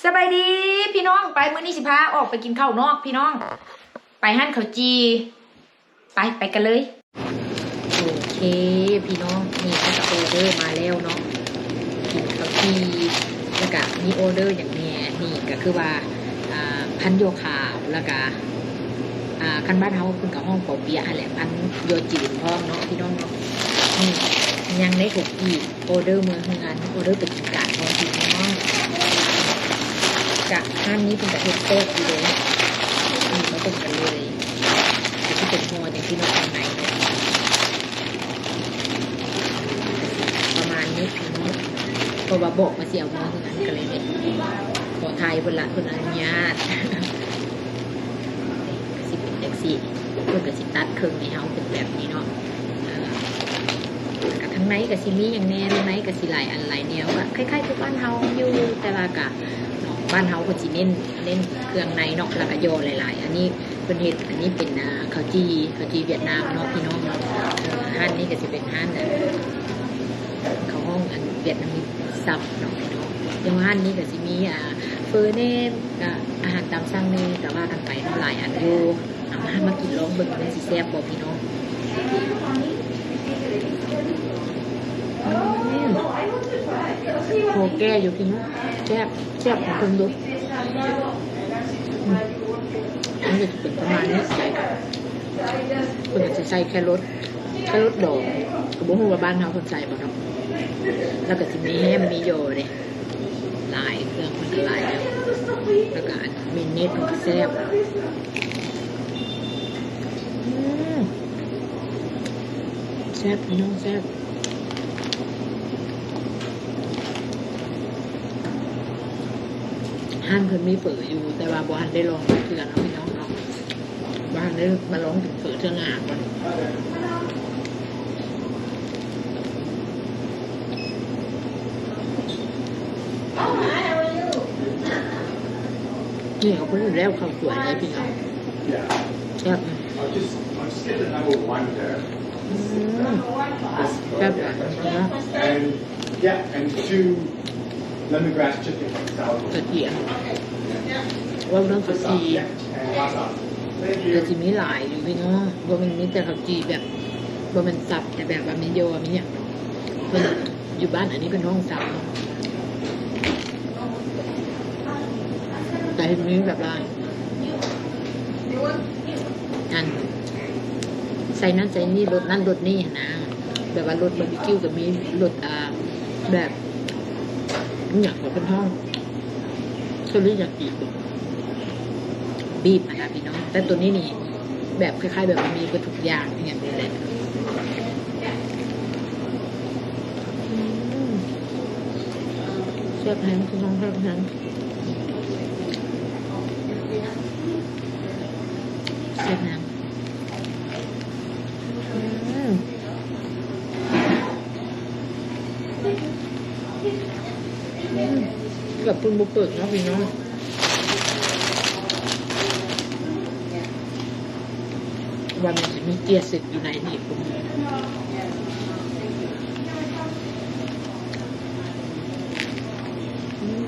ສະບາຍດີພີ່ນ້ອງ ໄປ ມື້ນີ້ຊິພາອອກໄປກິນເຂົ້ານອກພີ່ນ້ອງ ໄປຮ້ານເຂົ້າຈີ່ ໄປ ໄປກັນເລີຍ. ໂອເຄພີ່ນ້ອງ ນີ້ເຮົາກະອໍເດີມາແລ້ວເນາະ ກິນເຂົ້າຈີ່ ລະກະມີອໍເດີຫຍັງແດ່ ນີ້ກະຄືວ່າ ອ່າ ພັນຍໍ່ຂາວ ລະກະ ອ່າ ຄັນບ້ານເຮົາເພິ່ນກະຮ້ອງເປົາປຽກຫັ້ນແຫຼະ ພັນຍໍ່ຈີນພ້ອມເນາະພີ່ນ້ອງເນາະ. ນີ້ ຍັງໄດ້ຄົບອີກ ອໍເດີເມືອເຮືອນ ອໍເດີໄປກິນການພ້ອມພີ່ນ້ອງ. ກະຮ້ານນີ້ເພິ່ນກະເຮັດແຊບຢູ່ເດ້ ນີ້ມາເບິ່ງກັນເລີຍ ກະຊິເປັນຫໍ່ຈັ່ງຊີ້ເນາະ ຂ້າງໃນເນາະ ປະມານນີ້ພີ່ນ້ອງ ເພາະວ່າບອກວ່າຊິເອົາເມືອເຮືອນ ກະເລີຍໄດ້ຂໍຖ່າຍເພິ່ນລະ ເພິ່ນອະນຸຍາດ. ກະຊິເປັນຈັ່ງຊີ້ ເພິ່ນກະຊິຕັດເຄິ່ງໃຫ້ເຮົາເປັນແບບນີ້ເນາະ ເອີ ກະທາງໃນກະຊິມີຫຍັງແດ່ ທາງໃນກະຊິຫຼາຍອັນຫຼາຍແນວ ກະຄ້າຍໆຄືບ້ານເຮົາຢູ່ ແຕ່ວ່າກະ ເນາະ ບ້ານເຮົາເພິ່ນຊິເນັ້ນ ເນັ້ນເຄື່ອງໃນເນາະ ລະກະຍໍ່ຫຼາຍໆ. ອັນນີ້ເພິ່ນເຮັດ ອັນນີ້ເປັນ ອ່າ ເຂົ້າຈີ່ ເຂົ້າຈີ່ຫວຽດນາມເນາະພີ່ນ້ອງເນາະ. ເອີ ຮ້ານນີ້ກະຊິເປັນຮ້ານ ເຂົາຮ້ອງອັນຫວຽດນາມສັບເນາະພີ່ນ້ອງ. ຢ່າງຮ້ານນີ້ກະຊິມີ ອ່າ ເຝີແດ່ ກະອາຫານຕາມສັ່ງແດ່ ກະວ່າກັນໄປເນາະ ຫຼາຍອັນຢູ່. ເອົາ ມາ ມາກິນລອງເບິ່ງ ມັນຊິແຊບບໍ່ພີ່ນ້ອງ. ອືມ ພໍແກ່ຢູ່ພີ່ນ້ອງ ແຊບ ແຊບຂອງເພິ່ນຢູ່. ອືມ ມັນກະຊິເປັນປະມານນີ້ ເພິ່ນກະຊິໃສ່ແຄຣອດ ແຄຣອດດອງ ກະບໍ່ຮູ້ວ່າບ້ານເຮົາເພິ່ນໃສ່ບໍ່ເນາະ. ລະກະຊິມີແຮມ ມີຍໍ່ເດ້ ຫຼາຍ ເຄື່ອງເພິ່ນກະຫຼາຍ ລະກະອັນ ມີເນດ ແຊບ ອືມ ແຊບພີ່ນ້ອງ ແຊບ. ຮ້ານເພິ່ນມີເຝີຢູ່ ແຕ່ວ່າບໍ່ທັນໄດ້ລອງຈັກເທື່ອເນາະພີ່ນ້ອງເນາະ. ວ່າເດີ ມາລອງກິນເຝີເທື່ອໜ້າກ່ອນ. ນີ້ເຂົາເພິ່ນແລ້ວເຂົ້າສວຍເລີຍພີ່ນ້ອງ ແຊບ. ອືມ ແຊບຫຼາຍເນາະ. Yeah, and two lemongrass chicken salad. ກະຈຽມ ເວົ້າເລື່ອງເຂົ້າຈີ່ ກະຊິມີຫຼາຍຢູ່ພີ່ນ້ອງ ບໍ່ແມ່ນມີແຕ່ເຂົ້າຈີ່ແບບ ບໍ່ແມ່ນສັບ ແຕ່ແບບວ່າມີຍໍ່ ມີຫຍັງເນາະ. ເພິ່ນຢູ່ບ້ານອັນນີ້ເພິ່ນຮ້ອງສັບເນາະ ກະເຫັນມີແບບວ່າ ອັນ ໃສ່ນັ້ນໃສ່ນີ້ ລົດນັ້ນລົດນີ້ຫັ້ນນະ ແບບວ່າລົດບາບີຄິວກະມີ ລົດ ອ່າ ແບບ ອີ່ຫຍັງກະເພິ່ນຮ້ອງ ເທີຣິຍາກິບໍ ບີບຫັ້ນນະພີ່ນ້ອງ. ແຕ່ໂຕນີ້ນີ້ແບບຄ້າຍໆແບບວ່າມີເບິດທຸກຢ່າງອີ່ຫຍັງນີ້ແຫຼະ. ອືມ ແຊບແຮງພີ່ນ້ອງ ແຊບແຮງ ແຊບແຮງ. ອືມ ອືມ ເກືອບເພິ່ນບໍ່ເປີດເນາະພີ່ນ້ອງ ວ່າມັນຊິມີເຈ້ຍເສັດຢູ່ໃນນີ້ພຸ້ນ. ອືມ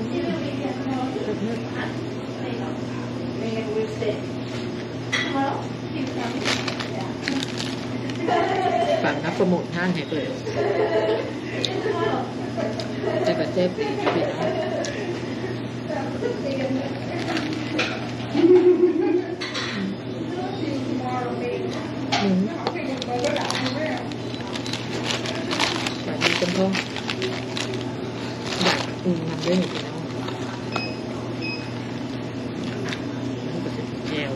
ແຊບແຮງ. ຝາກມາໂປຣໂມດຮ້ານໃຫ້ເພິ່ນ ແຕ່ກະແຊບດີເນາະ. ອືມ ບາດນີ້ເປັນທ້ອງ ຢາກອີ່ຫຍັງນຳເດີພີ່ນ້ອງ. ແຈ່ວ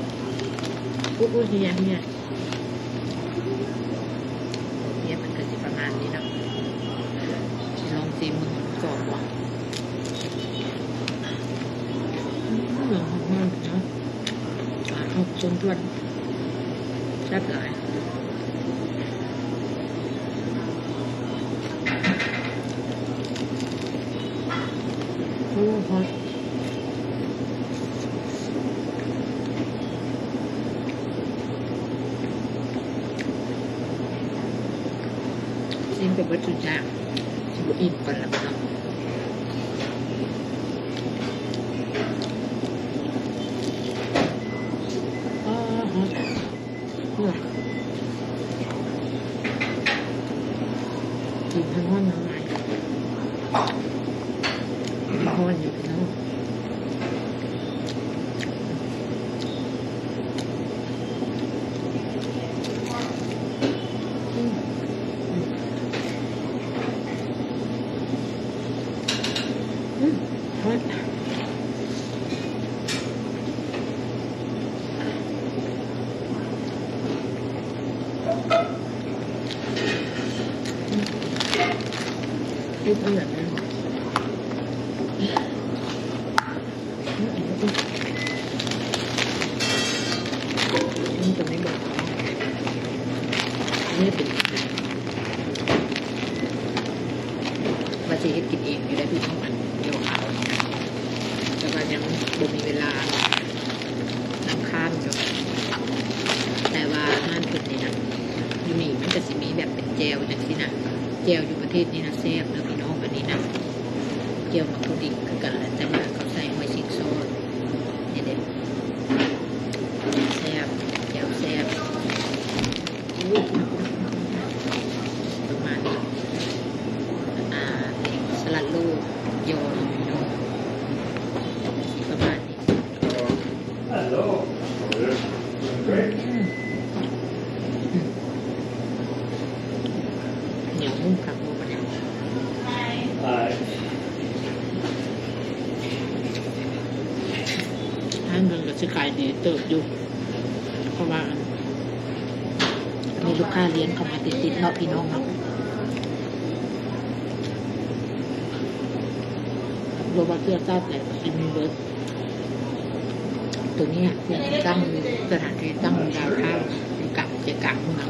ອຸ້ຍ ອຸ້ຍ ເຮຍ ເຮຍ ເຮຍ ມັນກະຊິປະມານນີ້ເນາະ. ຊິລອງຊີມເບິ່ງວ່າມັນກອບບໍ່. ອືມ ຫອມໆເນາະ ປາເອົາຊົນຖ້ວນ ແຊບຫຼາຍ. ໂອ້ ຮອດ. ຊີມໄປເບິດທຸກຢ່າງ ຊິບໍ່ອີ່ມກ່ອນລະບໍ່ເນາະ. ຮ້ອນຢູ່ພີ່ນ້ອງ. ອືມ ອືມ ຮ້ອນ. ວ່າຊິເຮັດກິນເອງຢູ່ໄດ໋ພີ່ນ້ອງ ອັນດຽວເອົາ ແຕ່ວ່າຍັງບໍ່ມີເວລາ. ນຳຄານຢູ່ ແຕ່ວ່າຮ້ານເພິ່ນນີ້ນະ ຢູ່ນີ້ມັນກະຊິມີແບບເປັນແຈ່ວຈັ່ງຊີ້ນະ ແຈ່ວຢູ່ປະເທດນີ້ນະແຊບເດີພີ່ນ້ອງ. ອັນນີ້ນະ ແຈ່ວໝາກໂທດິກຄືກັນແຫຼະ ແຕ່ວ່າເຂົາໃສ່ຫອຍຊິງຊອດນີ້ເດ້ ແຊບ ແຈ່ວແຊບ. ປະມານນີ້ ອ່າ ສະຫຼັດໂລ ຍໍ ເນາະ ປະມານນີ້. ໜຽວນຸ້ມຄັກບໍ່ບັດນີ້. ຮ້ານເພິ່ນກະຊິຂາຍດີເຕີບຢູ່ ເພາະວ່າ ມີລູກຄ້າລຽນເຂົ້າມາຕິດໆເນາະພີ່ນ້ອງເນາະ. ບໍ່ວ່າເຊື້ອຊາດໃດກະຊິມີເບິດ. ໂຕເນີ້ຍເພິ່ນຕັ້ງຢູ່ ສະຖານທີ່ຕັ້ງຢູ່ດາວທາວນ໌ ຢູ່ກາງໃຈກາງເມືອງ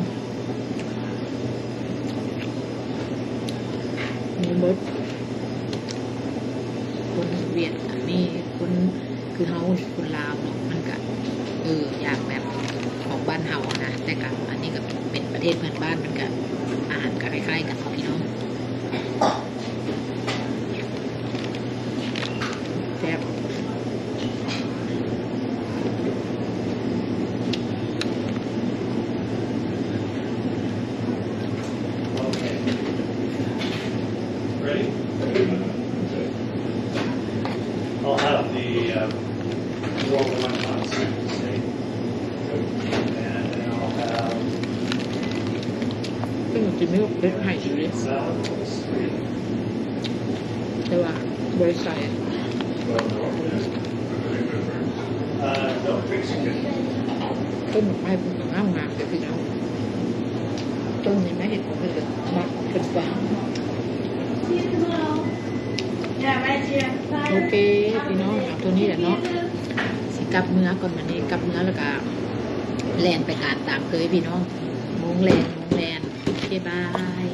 ມີເບິດ ຄົນຫວຽດກະມີ ຄົນ ຄືເຮົາຄົນລາວເນາະ ມັນກະ ເອີ ຢາກແບບຂອງບ້ານເຮົານະ ແຕ່ກະອັນນີ້ກະເປັນປະເທດເພື່ອນບ້ານ ມັນກະອາຫານກະຄ້າຍໆກັນເນາະພີ່ນ້ອງ. ແຊບ. Okay. Ready? I'll have the, uh, roll one on second stage. And then I'll have ເພິ່ນຊິມີເຜັດໃຫ້ຢູ່ເດ້ salad. ແຕ່ວ່າບໍ່ໄດ້ໃສ່ ຕົ້ນໝາກໄມ້ເພິ່ນກະງາມໆເດີພີ່ນ້ອງ ຕົ້ນນີ້ນະ ເຫັນເພິ່ນກະມັກເພິ່ນກວ່າ. ໂອເຄພີ່ນ້ອງ ເອົາເທົ່ານີ້ແຫຼະເນາະ ຊິກັບເມືອກ່ອນ ບາດນີ້ກັບເມືອແລ້ວກະແລ່ນໄປການຕາມເຄີຍພີ່ນ້ອງ ໂມງແລ່ນ ໂມງແລ່ນ. ໂອເຄ ບາຍ.